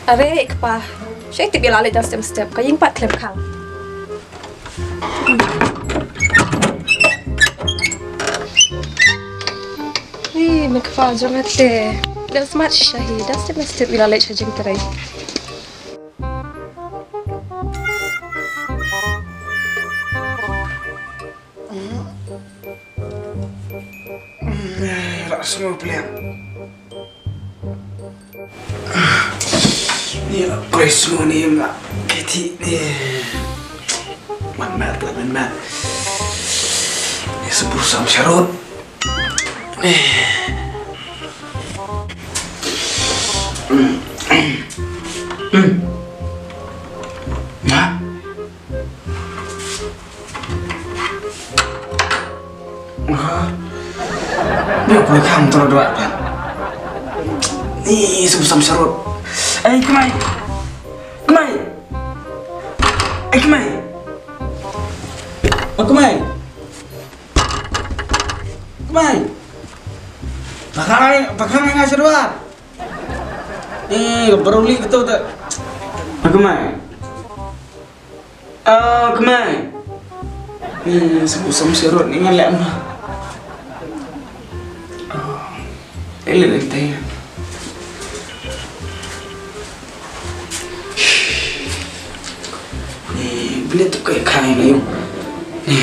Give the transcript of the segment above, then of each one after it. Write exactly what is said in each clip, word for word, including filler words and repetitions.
Are i kpa, shu tip ïa la leit da step step, ka ïing pat khlem khang. Hi, me kpa jong nga te. Da smat shisha hi, da step step ïa la leit sha jingtrei. Lah sngew pliang. Ni lah press sngew ni lah keti ni. Man mat lah man mat. Ni sebur sam sharut. Ni. Nah. Ni pun kham terus dua kan. Ni sebusam serut. Eh, kemai. Kemai. Eh, kemai. Oh, kemai. Kemai. Pakai, pakai ngai serut. Eh, baru li betul tak. Oh, kemai. Ah, kemai. Ni, sebusam serut ni ngan leh ma. Oh, eh, leh leh tai. Ni, beli tu kai kai na yung. Ni.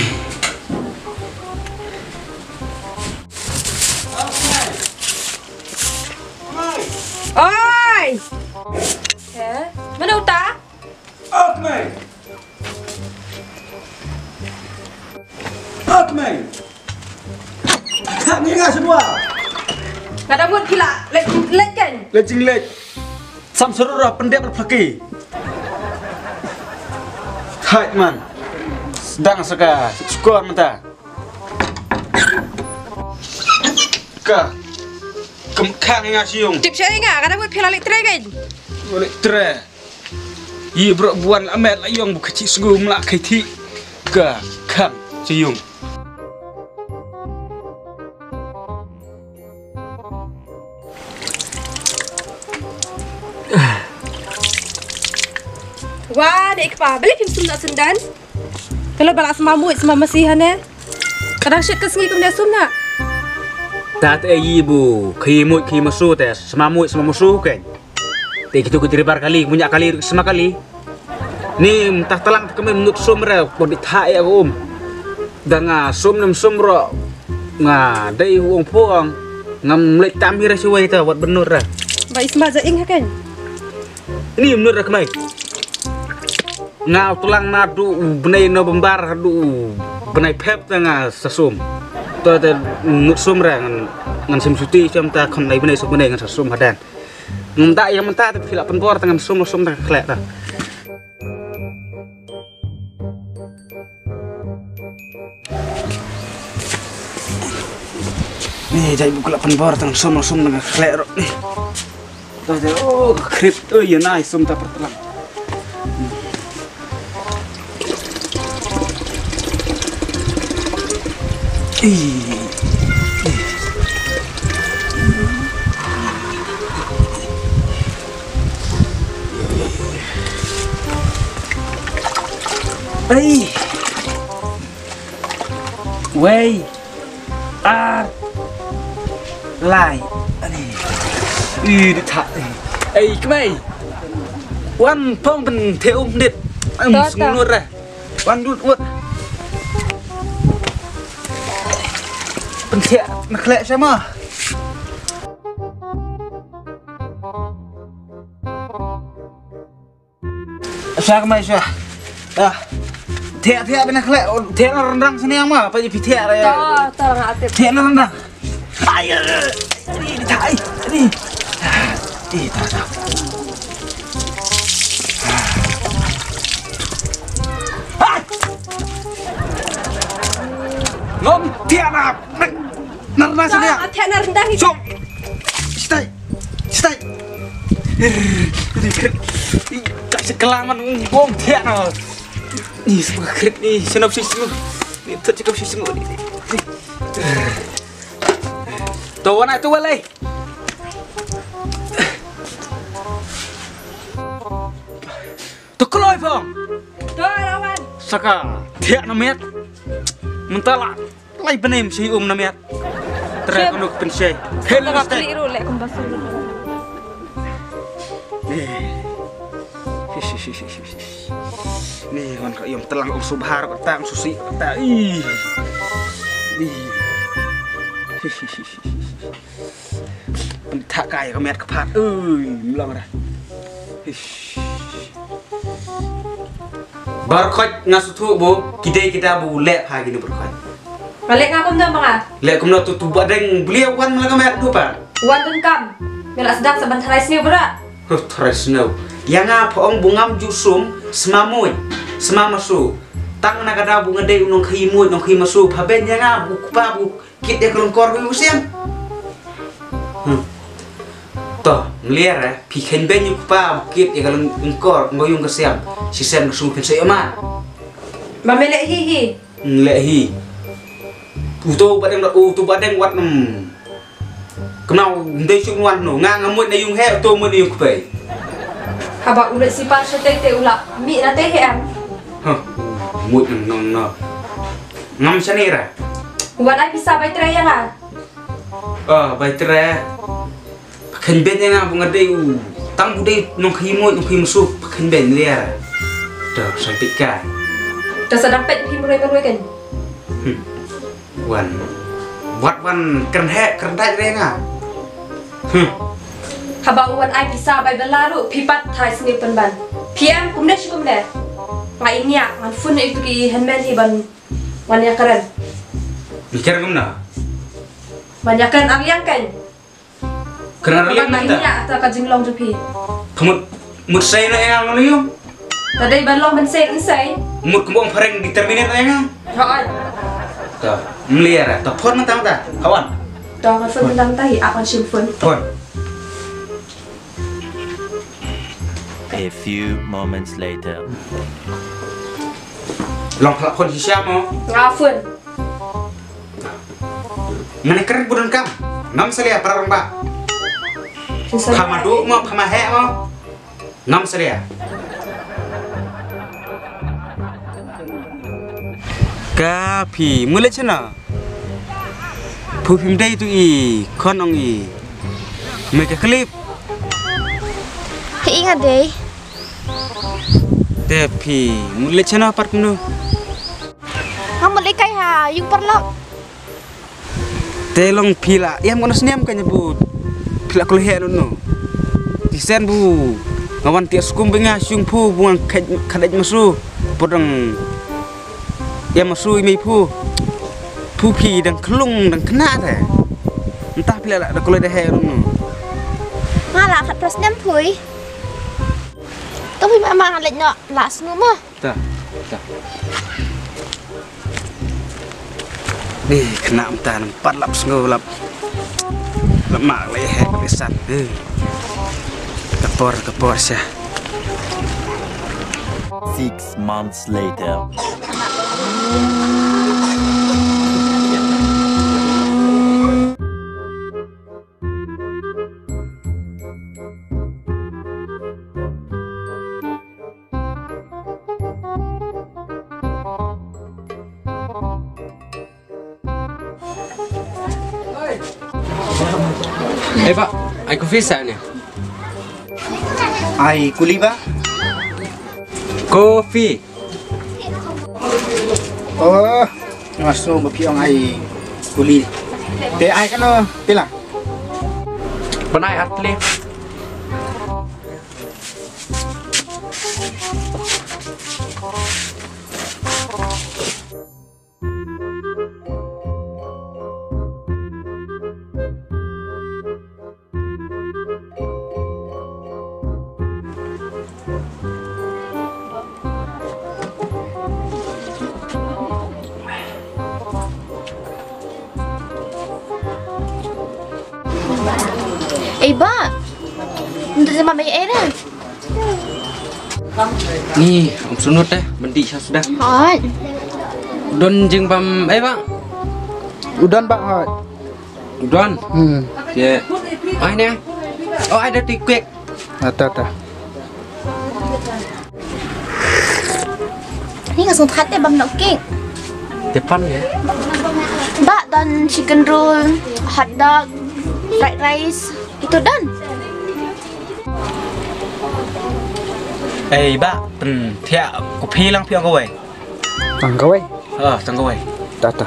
Oi! Eh, mana uta? Ak mai. Ak mai. Ak ni nga semua. Kata buat gila, lek lek kan? Lek jing lek. Sam serura pendek pelaki. Hai man. Sedang seka skor menta. Ka. Kem khang nga siung. Tip sha nga, kata buat pila lek tre kan? Lek tre. Yi bro buan la met la yong bu kachi sngu mla kai thi. Ka khang chi yung. Wa de kpa beli phim sum da sendan. Kalau bala sma muit sma masi hane. Kadang shit ka sngi kumne sum na. Ta te yi bu khi muit khi masu te sma muit sma masu ken. Te kitu ki driver kali, munya kali, sma kali. Ni mtah talang te kami mnut sum re, pon di tha ya um. Da nga sum nem sum ro. Nga dei huong puong. Ngam lek tam hi re siwai ta, wat benur re. Ba isma ja ing ha ken. Ni mnut re kemai. Nga tulang na du u bnai November du u bnai Feb te nga sa sum. To te mnut sum re ngan, ngan sim suti siam ta khon lai bnai sum bnai ngan sa sum hadan. Ngam da ïa mynta te phi la pynbor tang ngam sum sum tang khlek ta. Ni jai bu la pynbor tang sum sum tang khlek ro ni. Ta jai oh khrip oi ïa nai sum ta pyrtlang. Ei. Wei. Ar. Lai. Ani. Ih, di thak. Ei, kemai. Wan phong pyntheh um dit. Em, ta, ta. Sngulur eh. Wan dut wut. Pyntheh na khlek sama. Sha kemai sha. Ah. Theh theh bina khlek, theh na rendang sini yang ma, apa je phi theh re. Ta, ta nga tip. Theh na rendang. Ai, ai, ai, ai. Ai, ta, ta. Ai. Ngom theh na. Nar na sini ya. Theh na rendang itu. Stai. Stai. Ri krit. Ka se kelaman bong thia na. Ni semua krit ni senop si semua. Ni tu cakap si semua ni. Tu anak tu walai. Oi, Phong. To, Rawan. Saka thiah na miet. Mynta la lai bnem shi um na miet. Tre Shem. Kano pynshai. Hel Tengah niste. Klik ru lek kumba sulu. Ni. Ni wan ka yom telang um subhar ka tang susi ka ta. Ih. Ni. Pynthak kai ka miet ka phat. Ui, mlong ra. Ish. Barkhoj nga suthu bu, kidei kida bu leh pha kini barkhoj. Nga leh nga kumno ma nga? Leh kumno tu tu ba deng beli wan ma la ka miet tu pa. Wan dun kam. Mela sedang saban tharai sniew bra. Huh, tharai sniew. Ya nga pha ong bu ngam ju sum, sma muj, sma masu. Tang na kada bu nga dei u nongkhaii muj, nongkhaii masu. Pha ben ya nga bu kpa bu kit ïa ka lyngkor ka yung ka siam. Hmm. To, mliar eh, phi khein beiñ ïa u kpa kit ïa ka lyngkor ka yung ka siam. Shisien ka shu phin sa ïa man. Ba me leh hi hi. Hmm, leh hi. Uto ba deng, uto ba deng wat nam. Kynmaw ndei suk wan no, nga nga mut na yung he, uto mut na yung kpai. Haba u leh sipa shatei te u la mih na te he em. Huh, mut nang nang na. Ngam shane ra. Wan ai pisa bai tre ïa nga. Ah, bai tre. Pakhen ben ïa nga bu nga dei u. Tang bu dei nongkhaii muj nongkhaii masu pakhen ben liar. Dah sampai kai. Dah sadang pet hi mroi mroi kan. Hmm. Wan. Wat wan kren he kren dai re nga. Hmm. Haba u wan ai pisa bai bela ru phi pat thai sni pynban. Phi em kumne shi kumne. Nga i ngiah ngan phone ïa tu ki hynmen hi ban wan ïa kren. Ni kren kumna. Ban ïa kren ar liang kan. Kren ar liang kumna. Ban ïa ta ka jinglong jong phi. Phamut mut sei na ïa nga ni yung. Ta dei ban long ban sei ban sei. Mut kumba ong phareng determinate na ïa nga. Hooid. Ta mliar ta phone nang tang ta. Kawan. Ta ka phone nang ta hi akan sim phone. Phone. A few moments later. Long phlak phone shisha mo. Nga phone. Ngane kren budon kam. Ngam salia para rong ba. Phama du mo phama he mo. Ngam salia. Ka phi mule chena. Phu phim dei tu i khon ong i. Me ka clip. He i nga dei. Te phi mule chena pat mnu. Ha mule kai ha yung parlok. Te long phi la ïam kono snem ka nyabu. Phi la kol he no no. Ti sen bu. Nga wan ti skum binga sung phu bu ngang khat khat masu. Podang ïam masu i mei phu. Phu phi dang klung dang kena te. Entah phi la da kol de he no no. Nga la khat pras snem phui. To phi ma ma lek no la snu ma. Ta, ta. Ni kena mta nang pat lap sngew lap. Lap mak lei hek lei san. Eh. Ka por, ka por sha. Six months later. Eh, ba, ai kopi sa ne? Ai kuli ba? Kopi. Oh, nga sngew ba phi ong ai kuli. Te ai kano pila? Pynai ar tylli. Ei ba. Nda jema mai ei re. Ni, um sunut eh, mandi sha sudah. Hai. Don jing bam, eh ba. Udon ba hai. Udon. Hmm. Ye. Ai ne. Oh, ada ti quick. Ata ata. Nga sngewthuh te bam noh cake. Te pan ya. Ba don chicken roll, hot dog, fried rice. Itu don. Eh, ba, pen thiah kopi lang phi ong kawei. Tang kawei. Ah, tang kawei. Tata.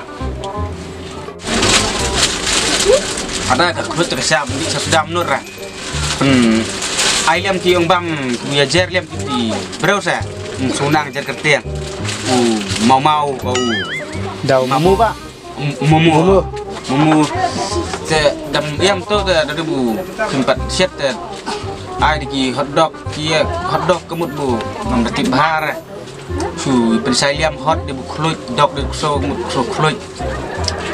Ada ka khut ka siap di sa sudah menur ah. Hmm. Ai liam ki ong bam, ku ya jer liam ki ti. Bro sa. Hmm, sunang jer kertiang. U mau mau ko u. Dau mamu ba. Momo. Momo. Momo. Te dam yam to te da bu. Tempat siat te. Ai di ki hot dog ki hot dog kemut bu. Ngam da tip bahar. Su pensai liam hot di bu khluit dog di kso kemut kso khluit.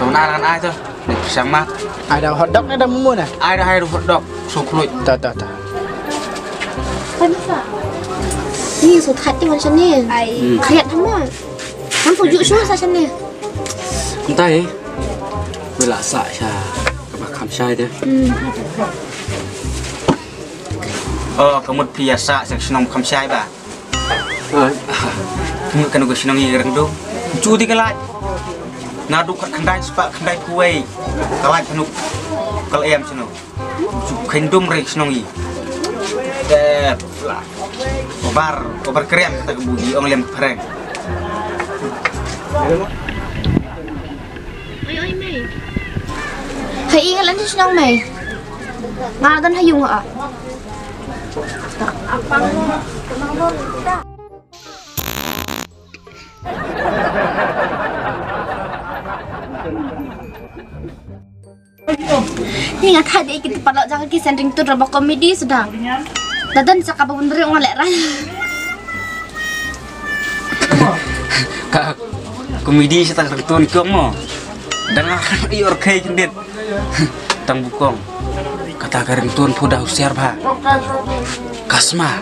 To na lan ai to. Ni sama. Ai da hot dog na da momo na. Ai da ai da hot dog kso khluit. Ta ta ta. Ni so thati wan shane. Ai. Khriat hama. Nam pu ju shu sa shane. Kumta hi. Wei la sa sha kaba kham shai te. Oh, ka mut phi ïa sa sha shnong kham shai ba. Ka mut kano ka shnong i reng du. Ju di ka lait. Na du khat khandai spah khandai kuwei. Ka lait kano ka la em shnong. Khendum re shnong i. Te la. Obar, obar krem kata ka bugi ong lem phareng. Oi oi mei. Hai i ngalan shnong mei. Nga don ha yung a. Ni nga thad ïa kita paralok jaka ki sending tu raba komedi suda. Dadan sa kaba bun beri ong lek rai. Ka komedi sa tang rengtun kong mo. Dang a yor kai kendit. Tang bukong. Kata ka rengtun phu da husiar ba. Kasma.